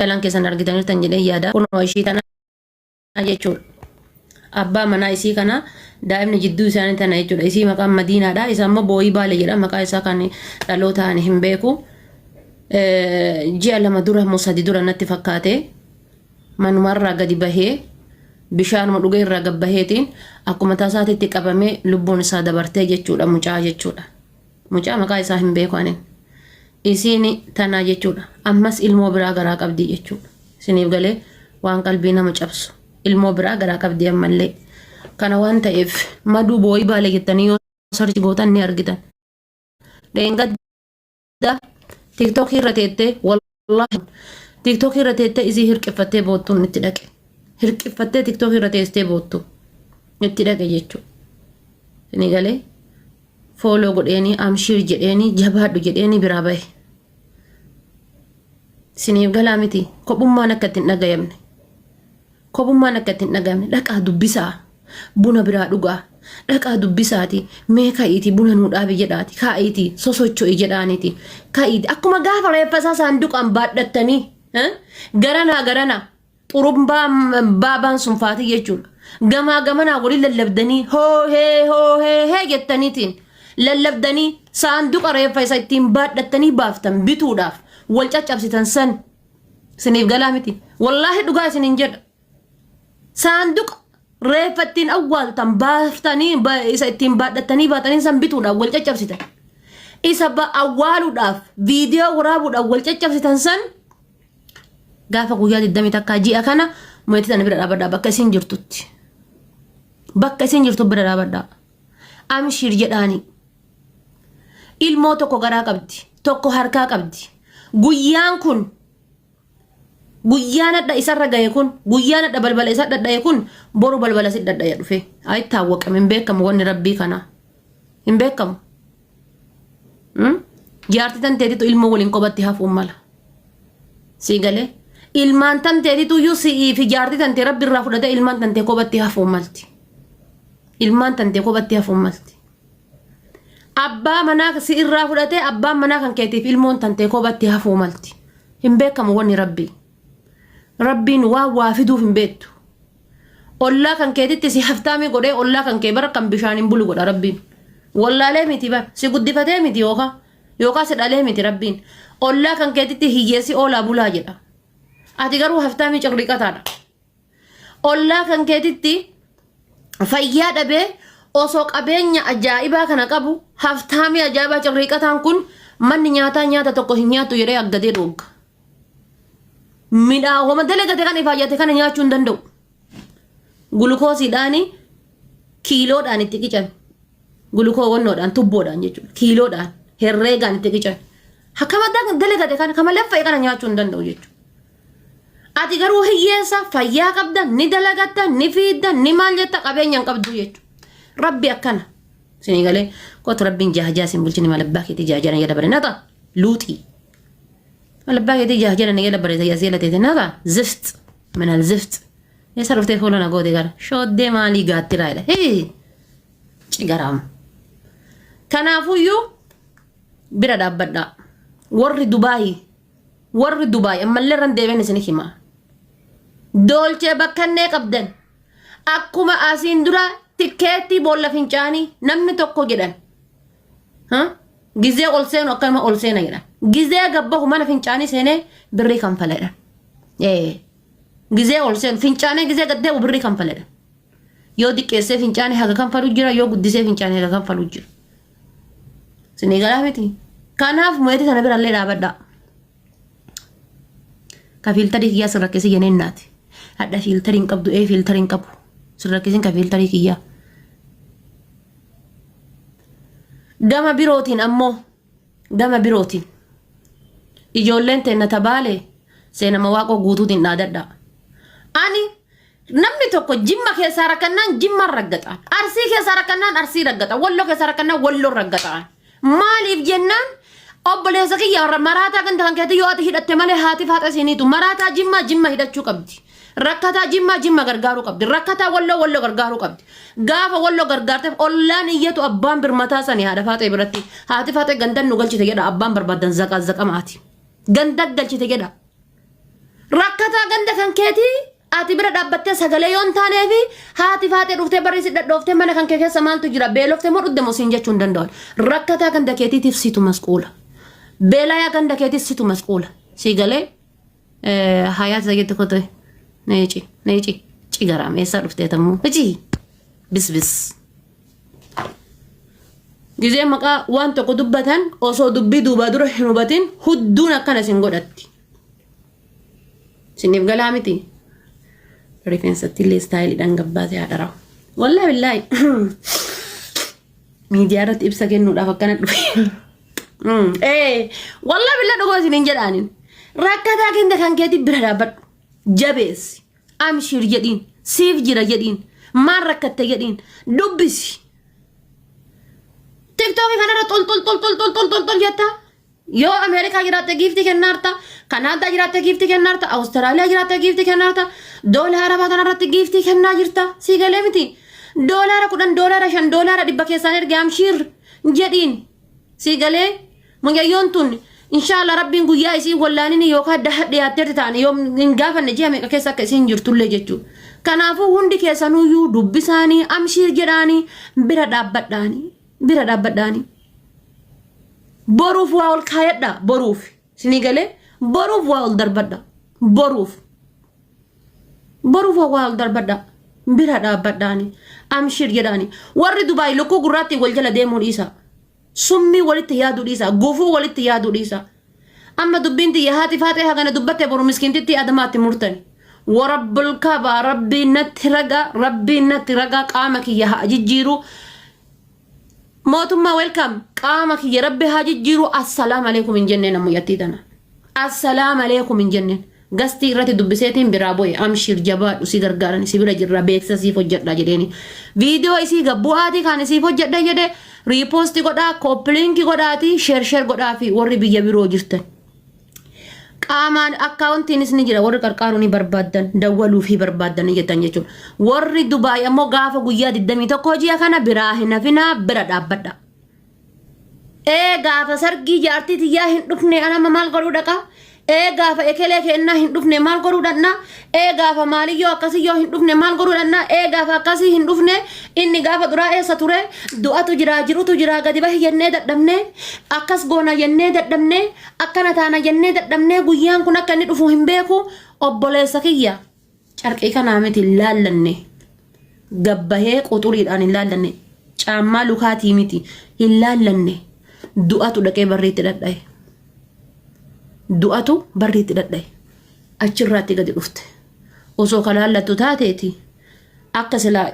Jalaan keessan argitaniirtan jedhee yaada. Kunoo ishii tana jechuudha. Abbaa manaa isii kana daa'imni jidduu isaanii tana jechuudha. Isii maqaan Madiinaadha. Isa immoo Booyii Baale jedha. Maqaa isaa kan dhalootaan hin beeku. Ji'a 2 dura moo 3 dura natti fakkaate manumarraa gadi bahee bishaanuma dhugee irraa gad baheetiin akkuma tasaatitti qabamee lubbuun isaa dabartee jechuudha mucaa jechuudha. Mucaa maqaa isaa hin beeku anin. Isiin tanaa jechuudha. Ammas ilmoo biraa garaa qabdii jechuudha. Isiniif galee waan qalbii nama cabsu. Ilmoo biraa garaa qabdii ammallee. Kana waan ta'eef maduu boo'ii baale jettanii yoo sarchi gootan ni argitan. Dheengadda tiktok irra teettee wallaahi tiktok irra teettee isii hirqiffattee boottuun itti dhaqe. Hirqiffattee tiktok irra teessee boottu itti dhaqe jechuudha. Isinii galee fooloo godheenii amshiir jedheenii jabaadhu jedheenii biraa bahe. Isiniif galaa miti kophummaan akka itti hin dhagayamne. Kophummaan akka itti hin dhagayamne dhaqaa dubbisaa. Buna biraa dhugaa. Dhaqaa dubbisaati mee ka'iiti buna nuu dhaabi jedhaati ka'iiti sosocho'i jedhaaniiti ka'iiti akkuma gaafa reeffa isaa saanduqaan baadhattanii garanaa garanaa Xurumbaa baabaan sun faatii jechuudha. Gamaa gamanaa waliin lallabdanii hoo hee hoo hee hee jettaniitiin lallabdanii saanduqa reeffa isa ittiin baadhattanii baaftan bituudhaaf wal caccabsitan san isiniif galaa miti. Wallaahi dhugaa isiniin jedha. Saanduqa reeffa ittiin awwaaltan baaftanii isa ittiin baadhattanii baatanii san bituudhaaf wal caccabsitan. Isa awwaaluudhaaf viidiyoo waraabuudhaaf wal caccabsitan san Gaafa guyyaa 20 takkaa ji'a kana meetii tana bira dhaabadhaa bakka isin jirtutti. Bakka isin jirtu bira dhaabadhaa. Amshiir jedhaanii. Ilmoo tokko garaa qabdi. Tokko harkaa qabdi. Guyyaan kun guyyaan hadha isarra gahe kun guyyaan hadha balbala isa dhadhaye kun boru balbala si dhadhaya dhufe. Ayi taawwaqame hin beekamu wanni rabbii kanaa. Hin beekamu. Jaarti tan teetitu ilmoo waliin kophatti hafuun mala. Sii galee? Ilmaan tan teetitu iyyuu si'ii fi jaarti tan tee rabbi irraa fudhatee ilmaan tan tee kophatti hafuun malti. Ilmaan tan tee kophatti hafuun malti. Abbaa manaa si irraa fudhatee abbaan manaa kan keetiif ilmoon tan tee kophatti hafuu malti. Hin beekamu wanni rabbii. Rabbiin waan waa fiduuf hin beektu. Ollaa kan keetitti si haftaamii godhee ollaa kan kee bara kan bishaan hin bulu godha rabbiin. Wallaalee miti bar si guddifatee miti yookaa yookaa si dhalee miti rabbiin. Ollaa kan keetitti hiyyeessi oolaa bulaa jedha. Ati garuu haftaamii cirriqataadha. Ollaa kan keetitti fayyaa dhabee osoo qabeenya ajaa'ibaa kana qabu haftaamii ajaa'ibaa cirriiqataan kun manni nyaataa nyaata tokko hin nyaattu jedhee aggadee dhoogga. Midhaa homa dalagate kana ifaayyate kana nyaachuu hin danda'u. Gulukoosiidhaan kiiloodhaan itti qican. Gulukoo wannoodhaan tubboodhaan jechuudha. Kiiloodhaan herreegaan itti qican. Akkama dalagate kana kama laffa'e kana nyaachuu hin danda'u jechuudha. Ati garuu hiyyeessa fayyaa qabda ni dalagatta ni fiidda ni maal jetta qabeenya hin qabdu jechuudha. Rabbi akkana. Isinii galee kootu rabbiin jaha jaha isin bulchini maal abbaa keetii jaha jaha jala bare nata luuxii. Maal abbaa keetii jaha jala jala bare tayyas jala teete nata zift minal zift. Eessa dhuftee fuula na goote gara shooddee maalii gaattiraa jedha. Hii cigaraam. Kanaafuyyuu bira dhaabbadhaa. Warri Dubaayii Warri Dubaay ammallee irran deebiin isin hima. Doolchee bakkannee qabdan. Akkuma asiin dura tikkeettii boolla fincaanii namni tokko jedhan. Ha? Gizee ol seenu akkanuma ol seena jedhan. Gizee gabbahu mana fincaanii seenee birrii kanfala jedhan. Ee. Gizee ol seenu fincaanii gizee gad deebi'u birrii kanfala jedhan. Yoo diqqeessee fincaanii haga kanfalu jira yoo guddisee fincaanii haga kanfalu jira. Isinii galaa miti. Kanaaf meetii sana birallee dhaabadhaa. Ka fiiltarii kiyyaa sin rakkisi jeneen naati. Hadha fiiltarii hin qabdu ee fiiltarii hin qabu. Sin rakkisin ka fiiltarii kiyyaa. Gama birootiin ammoo gama birootiin ijoolleen teenna tabaale seenama waaqoo guutuutiin dhaadadhaa. Ani Namni tokko Jimma keessaa rakkannaan Jimmaan raggaxa. Arsii keessaa rakkannaan Arsii raggaxa. Walloo keessaa rakkannaan Walloon raggaxa. Maaliif jennaan obboleessa kiyya warra maraataa ganda kan keetii yoo ati hidhatte malee haati faaxa isiniitu maraataa Jimmaa Jimma hidhachuu qabdi. Rakkataa Jimmaa Jimma gargaaruu qabdi. Rakkataa Walloo Walloo gargaaruu qabdi. Gaafa Walloo gargaarteef ollaan iyyatu abbaan birmataa sani haadha faaxee biratti. Haati faaxee gandan nu galchite jedha abbaan barbaadan zaqaa zaqamaati. Ganda galchite jedha. Rakkataa ganda kan keetii ati bira dhaabbattee sagalee yoo hin taaneefi haati faaxee dhuftee barri si dhadhooftee mana kan kee keessa maaltu jira beeloftee moo dhugde moo siin jechuu hin danda'an. Rakkataa ganda keetiitiif situ masquula. Beelayaa ganda keetiif situ masquula. Sii galee hayaati tageetti kote neeci neeci cigaraam eessaa dhuftee tammuu ici bisbis. Gizee maqaa waan tokko dubbatan osoo dubbii duubaa dura hin hubatin hudduun akkana isin godhatti. Isiniif galaa miti. Rifeensatti illee istaayiliidhaan gabbaasee haadha Wallaahi billaahi. Miidiyaa irratti ibsa kennuudhaaf akkana dhufe. Ee wallaahi billaahi dhuguma isiniin jedhaanin. Rakkataa kenta kan keetii bira dhaabbadhu. Jabeessi. Amshiir jedhiin. Siif jira jedhiin. Maal rakkatte jedhiin. Dubbisi. Tiktookii kanarra xol xol xol xol xol xol xol xol jetta. Yoo Ameerikaa jiraatte giiftii kennaarta, Kanaadaa jiraatte giiftii kennaarta, Awustiraaliyaa jiraatte giiftii kennaarta, doolaara Arabaa kanarratti giiftii kennaa jirta. Sii galee miti. Doolaara 10, doolaara 5, doolaara 100 keessaan erge amshiir jedhiin. Sii galee mucayyoon tun inshaallah rabbiin guyyaa isii wallaanini yookaan daha dhiyaatteerti ta'an yoo hin gaafanne ji'a meeqa keessa akka isiin jirtullee jechuudha. Kanaafuu hundi keessanuyyuu dubbisaanii amshiir jedhaanii bira dhaabbadhaanii bira dhaabbadhaanii. Boruuf waa ol kaayadhaa boruuf isinii galee boruuf waa ol darbadha boruuf boruuf waa ol darbadha bira dhaabbadhaani amshir jedhaani warri Dubaay lukkuu gurraattii wal jala deemuu dhiisa summii walitti yaaduu dhiisa gufuu walitti yaaduu dhiisa amma dubbiin tiyya haati faaxee hagana dubbatte boru miskiintitti adamaatti murtani warabbul kabaa rabbiin natti raga rabbiin natti raga qaama kiyya haa jijjiiru Mootummaa welcome qaama kiyya rabbi haa jijjiiru assalaam aleekum hin jenneen ammoo yattii tana. Assalaam aleekum hin jenneen. Gastii irratti dubbiseetiin biraa bu'e amshiir jabaadhu si gargaaran si bira jirra beeksisa siif hojjedha jedheeni. Viidiyoo isii gabbu'aatii kaan siif hojjedha jedhe riipoosti godhaa koppiliinki godhaatii sheer sheer godhaa fi warri biyya biroo jirtan. Qaamaan akkaawuntiinis ni jira warri qarqaaruu ni barbaaddan dawwaluu fi barbaaddan ni jettan jechuudha. Warri Dubaay ammoo gaafa guyyaa 21 ji'a kana biraa hin hafinaa bira dhaabbadha. Ee gaafa sargii jaartii tiyyaa hin dhufne anama maal godhuu dhaqa? Ee gaafa ekelee keennaa hin dhufne maal godhuu dhaqna? Ee gaafa maaliyyoo akkasiyyoo hin dhufne maal godhuu dhaqna? Ee gaafa akkasii hin dhufne inni gaafa duraa eessa ture? Du'atu jiraa jirutu jiraa gadi bahi jennee dadhabne akkas goona jennee dadhabne Akkana taana jennee dadhabnee guyyaan kun akka inni dhufu hin beeku obboleessa kiyya carqii kanaa miti hin laallanne gabbahee quxuriidhaan hin laallanne caammaa lukaatii miti hin laallanne du'atu dhaqee barriitti dhadhaye du'atu barriitti dhadhaye achirraatti gadi dhufte osoo ka laallattu taateeti akka silaa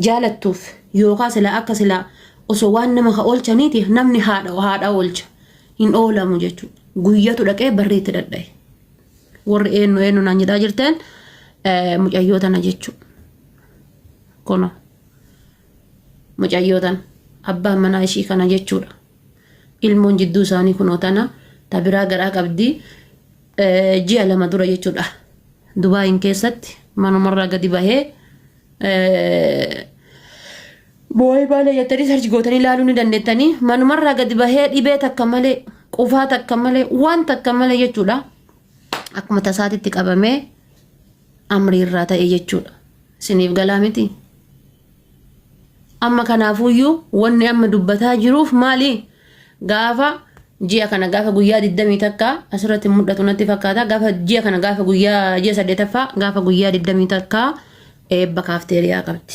jaalattuuf yookaa silaa akka silaa osoo waan nama ka oolchaniiti namni haadha haadha oolcha hin oolamu jechuudha. Guyyatu dhaqee barriitti dhadha'e. Warri eenyu eenyu naan jedhaa jirteen mucayyoo tana jechuudha. Kuno mucayyoo tana abbaan manaa ishii kana jechuudha. Ilmoon jidduu isaanii kunoo tana ta biraa garaa qabdi ji'a 2 dura jechuudha. Dubaayin keessatti manumarraa gadi bahee Boo'ee baala jettanii sarchi gootanii ilaaluu ni dandeettanii manumarraa gadi bahee dhibee takka malee qufaa takka malee waan takka malee jechuudha. Akkuma tasaatitti qabamee amriirraa ta'e jechuudha. Isiniif galaa miti. Amma kanaafuyyuu wanni amma dubbataa jiruuf maali? Gaafa ji'a kana gaafa guyyaa 21 asirratti mul'atu natti fakkaata. Gaafa ji'a kana gaafa guyyaa ji'a saddeetaffaa gaafa guyyaa 21 eebba kaafteeriyaa qabdi.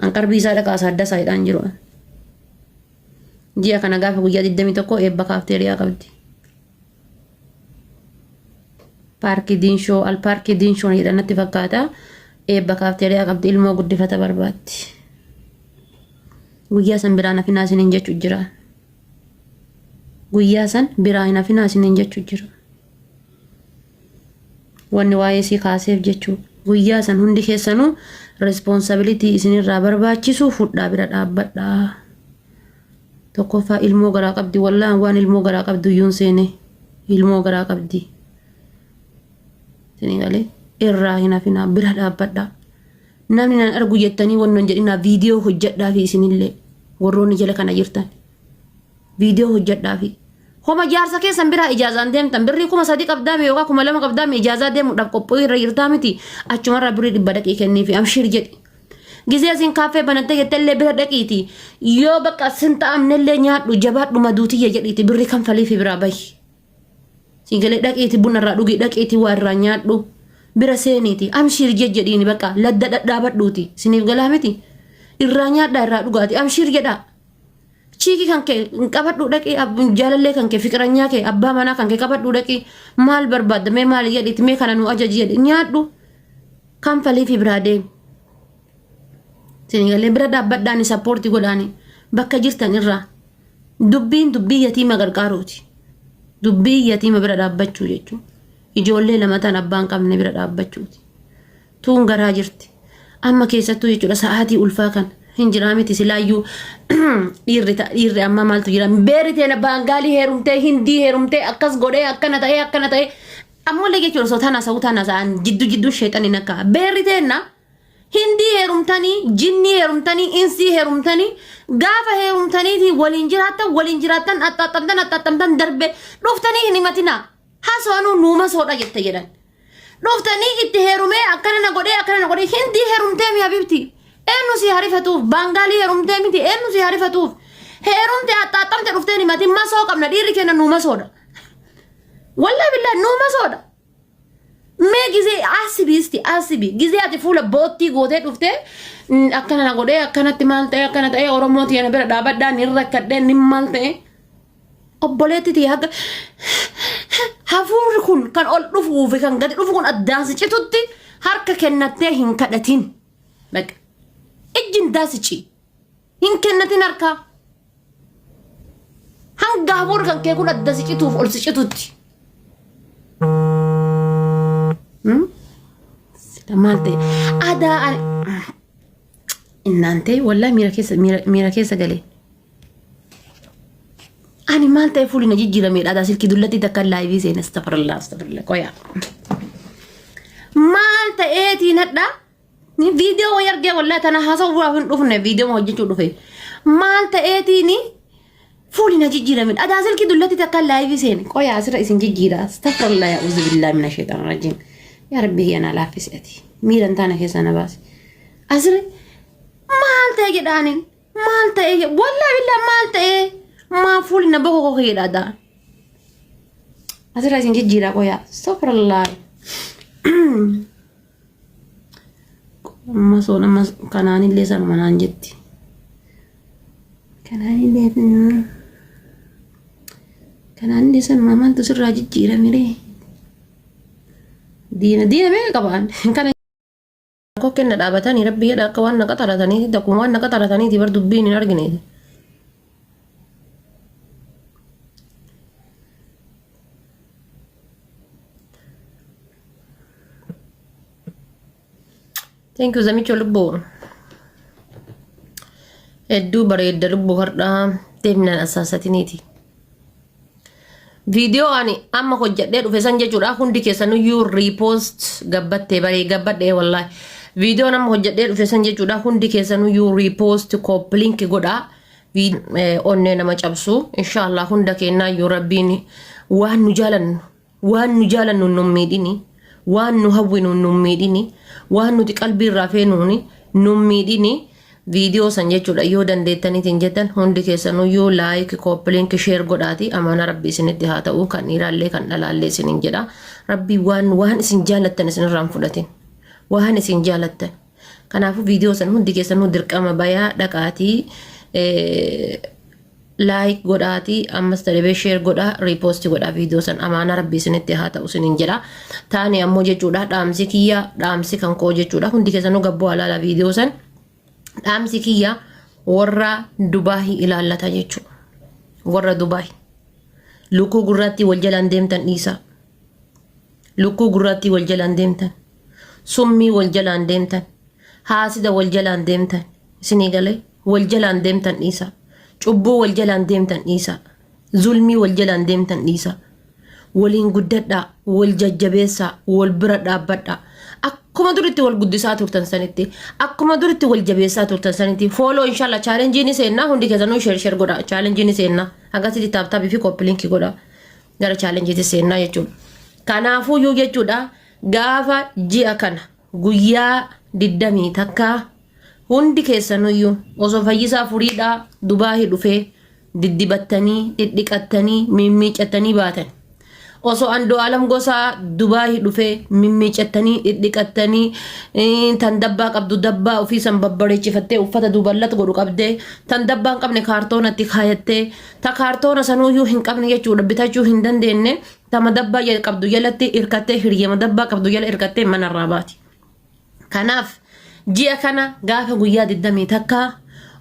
An qarbii isaa dhaqaa isaa adda isaa jedhaan jiru. Ji'a kana gaafa guyyaa 21 eebba kaafteeriyaa qabdi. Paarkii Diinshoo al paarkii Diinshoo jedhan natti fakkaata. Eebba kaafteeriyaa qabdi ilmoo guddifata barbaaddi. Guyyaa san biraa nafinaa isiniin jechu jira. Guyyaa san biraa hin hafinaa isiniin jechu jira. Wanni waa'ee isii kaaseef jechuu guyyaa san hundi keessanuu responsibility isinirraa barbaachisu fudhaa bira dhaabbadhaa. Tokkoffaa ilmoo garaa qabdi wallaan waan ilmoo garaa qabdu iyyuu hin seene ilmoo garaa qabdi. Isinii galee irraa hin hafinaa bira dhaabbadhaa. Namni nan argu jettanii wannon jedhinaa viidiyoo hojjedhaa fi isinillee warroonni jala kana jirtan. Viidiyoo hojjedhaa fi. Homa jaarsa keessan biraa ijaazaan deemtan birrii 3000 qabdaami yookaan 2000 qabdaami ijaazaa deemuudhaaf qophii irra jirtaa miti achumarraa birrii 100 dhaqii kenniifi amshiir jedhi. Gizee isin kaaffee banattee jettellee bira dhaqiiti yoo bakka sin ta'amnellee nyaadhu jabaadhu maduutiyya jedhiiti birrii kanfaliifi biraa bahi. Siigalee dhaqiiti buna irraa dhugi dhaqiiti waa irraa nyaadhu bira seeniiti amshiir jejjedhiini bakka ladda dhadhaabadhuuti siniif galaa miti irraa nyaadhaa irraa dhugaati amshiir jedhaa. Chiikii kan kee qabadhuu dhaqii jaalallee kan kee fiqiranyaa kee abbaa manaa kan kee qabadhuu dhaqii maal barbaadda mee maal jedhiiti mee kana nu ajaji jedhi nyaadhu kanfaliifi biraa deemi. Sinigalee bira dhaabbadhaani sappoorti godhaani bakka jirtan irraa dubbiin dubbii yatiima gargaaruuti. Dubbii yatiima bira dhaabbachuu jechuun ijoollee lama tan abbaan qabne bira dhaabbachuuti. Tuun garaa jirti. Amma keessattuu jechuudha sa'aatii ulfaa kan hin jiraa miti silaayyuu dhiirri dhiirri ammaa maaltu jira beerri teena baangaalii heerumtee hindii heerumtee akkas godhee akkana ta'ee akkana ta'ee ammallee jechuudha osoo tana sa'uu tana sa'an jiddu jidduu sheexaniin akka beerri teenna hindii heerumtanii jinnii heerumtanii insii heerumtanii gaafa heerumtaniitii waliin jiraattan waliin jiraattan axxaaxxamtan axxaaxxamtan darbe dhuftanii hin himatinaa hasoonuu nuuma soodha jette jedhan. Dhuftanii itti heerumee akkana na godhee akkana na godhee hindii heerumtee mi habibti. Eenyu si harifatuuf baangaalii heerumtee miti eenyu si harifatuuf. Heerumte axxaaxxamte dhuftee himatin masoo qabna dhiirri keenya nuu masoodha. Wallaahi billaa nuu masoodha. Mee gizee asibi isti asibi gizee ati fuula boottii gootee dhuftee akkana na godhee akkanatti maal ta'e akkana ta'e Oromoo tiyana bira dhaabadhaa ni rakkadhee ni maal ta'e. Obboleetti tiyya haga hafuurri kun kan ol dhufuu fi kan gadi dhufu kun addaan si citutti harka kennattee hin kadhatin. Baqa. Ijji hin daasici. Hin kennatin harkaa. Hanga hafuurri kan kee kun adda si cituuf ol si citutti. Sila maal ta'e? Adaa ani. Innaan ta'e wallahi miira keessa miira keessa galee. Ani maal ta'e fuulli na jijjiirameedha. Adaa silkii dullatti takka laayivii seene astagfirullah astagfirullah qoyaa. Maal ta'eetiin hadha viidiyoo wayii argee wallahi tana haasa'uudhaaf hin dhufne viidiyoo hojjechuu dhufe. Maal ta'eetiin fuulli na jijjiirameedha. Adaa silkii dullatti takka laayivii seene qoyaa asirra isin jijjiira astagfirullah yaa uzu billaa mina sheexaan rajiim. Yaa rabbi kiyya naa laaffisi ati miira hin taane keessaa na baasi. Asirra maal ta'e jedhaaniin. Maal ta'ee wallaahi billaa maal ta'ee maa fuulli na boko koo jedha daa. Asirraa isin jijjiiraa qoyaa. Astagfirullah. Amma soon amma kanaanillee sanuma naan jetti. Kanaanillee kanaanillee sanuma maaltu sirraa jijjiirame ree? Diina diina meeqa qabaan? Kana Kokkeen na dhaabatanii rabbi jedha akka waan na qaxarataniiti akkuma waan na qaxarataniiti bar dubbiin hin argine. Thank you zamicho lubbuu. Hedduu bareedda lubbuu har'aa deemnaan assaasatiniiti. Viidiyoo ani amma hojjedhee dhufe san jechuudha hundi keessanuyyuu repost gabbattee baree gabbadhee wallaahi. Viidiyoon amma hojjedhee dhufe san jechuudha hundi keessanuyyuu repost copy link godhaa. Onnee nama cabsu inshaallah hunda keenyaayyuu rabbiin waan nu jaalannu waan nu jaalannu nu miidhini waan nu hawwinu nu miidhini waan nuti qalbii irraa feenuuni nu miidhini. Viidiyoo san jechuudha yoo dandeettaniitiin jettan hundi keessanuyyuu like copy link share godhaati amaana rabbi isinitti haa ta'u kan dhiiraallee kan dhalaallee isinin jedha rabbi waan waan isin jaalattan isinirraa hin fudhatin waan isin jaalattan kanaafuu viidiyoo san hundi keessanuu dirqama bayaa dhaqaatii like godhaatii ammas daribee share godhaa repost godhaa viidiyoo san amaanaa rabbi isinitti haa ta'u isinin jedha taani ammoo jechuudha dhaamsi kiyya dhaamsi kan koo jechuudha hundi keessanuu gabboo alaala viidiyoo san dhaamsi kiyya warra Dubaahi ilaallata jechuudha warra Dubaahi lukkuu gurraattii wal jalaan deemtan dhiisaa lukkuu gurraattii wal jalaan deemtan summii wal jalaan deemtan haasida wal jalaan deemtan isinii galee wal jalaan deemtan dhiisaa cubbuu wal jalaan deemtan dhiisaa zulmii wal jalaan deemtan dhiisaa waliin guddadhaa wal jajjabeessaa wal bira dhaabbadhaa akka Akkuma duritti wal guddisaa turtan sanitti, akkuma duritti wal jabeessaa turtan sanitti, follow inshallah challenge ni seennaa hundi keessanuu share share godha. Challenge ni seennaa. Akkasitti tap tap fi copy link godha. Gara challenge seennaa jechuudha. Kanaafuyyuu jechuudha gaafa ji'a kana guyyaa 21 hundi keessanuyyuu osoo fayyisaa furiidhaa Dubaahii dhufee diddibattanii dhidhiqattanii mimmiicattanii baatan. Osoo Andu'aalam Gosaa Dubaahii dhufee mimmiicattanii dhidhiqattanii tan dabbaa qabdu dabbaa ofii san babbareechifattee uffata duuballat godhu qabdee tan dabbaa hin qabne kaartoonatti kaayattee ta kaartoona sanuuyyuu hin qabne jechuudha bitachuu hin dandeenye tama dabbaa qabdu jalatti hirkattee hiriyyama dabbaa qabdu jala hirkattee manarraa baati. Kanaaf ji'a kana gaafa guyyaa 21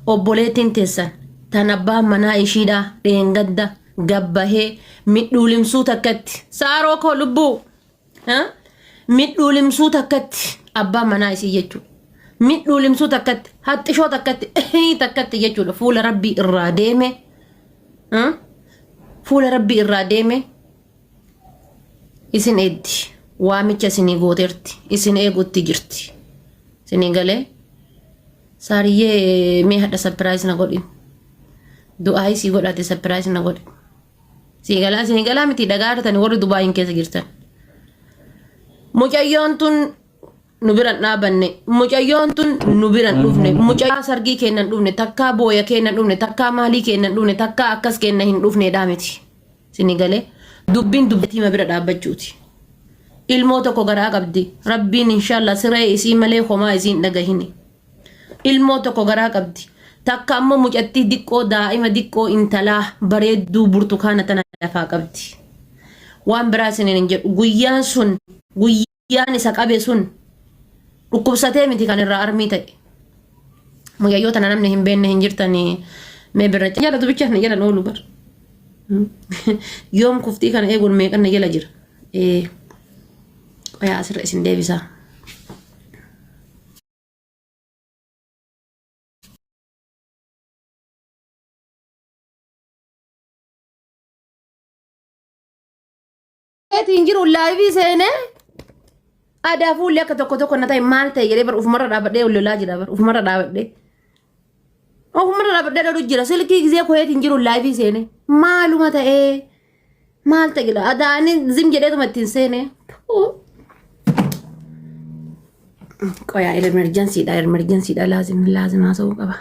obboleettiin teessan tan abbaan manaa ishiidhaa dheengadda gabbahee midhuulimsuu takkatti saaroo koo lubbuu midhuulimsuu takkatti abbaan manaa isii jechuudha. Midhuulimsuu takkatti haxxishoo takkatti takkatti jechuudha fuula rabbii irraa deeme fuula rabbii irraa deeme Isin eeddi. Waamicha isinii gooteerti. Isin eeguutti jirti. Isinii galee. Saariyyee mee hadha surprise na godhi. Du'aa isii godhate surprise na godhi. Sii galaa isinii galaa miti dhagaa jirtani warri Dubaayin keessa jirtan. Mucayyoon tun nu bira hin dhaabanne. Mucayyoon tun nu bira hin dhufne. Mucayyaa sargii keenya hin dhufne. Takkaa booya keenya hin dhufne. Takkaa maalii keenya hin dhufne. Takkaa akkas keenya hin dhufneedhaa miti. Sini galee dubbiin dubbatiima bira dhaabbachuuti. Ilmoo tokko garaa qabdi. Rabbiin inshallah siree isii malee homaa isii hin dhagahini. Ilmoo tokko garaa qabdi. Takka ammoo mucattii diqqoo daa'ima diqqoo intalaa bareedduu burtukaana tana lafaa qabdi. Waan biraa isiniin hin jedhu. Guyyaan sun guyyaan isa qabe sun dhukkubsatee miti kan irraa armii ta'e. Mucayyoo tana namni hin beekne hin jirtanii mee birra jala dubicha na jala oolu bar. Yoom kuftii kana eeguun meeqan na jala jira. Qoyaa asirra isin deebisaa. Eetiin jiru live seenee aadaa fuulli akka tokko tokko na ta'e maal ta'e jedhee bar ufumarra dhaabadhee ol lolaa jira bar ufumarra dhaabadhee. Ufumarra dhaabadhee loluu jira silkii gisee koyeetiin jiru live seenee maaluma ta'ee maal ta'e jedha adaani zim jedheetuma ittiin seenee. Qoyaa emergency dha emergency dha laazim laazim haasa'uu qaba.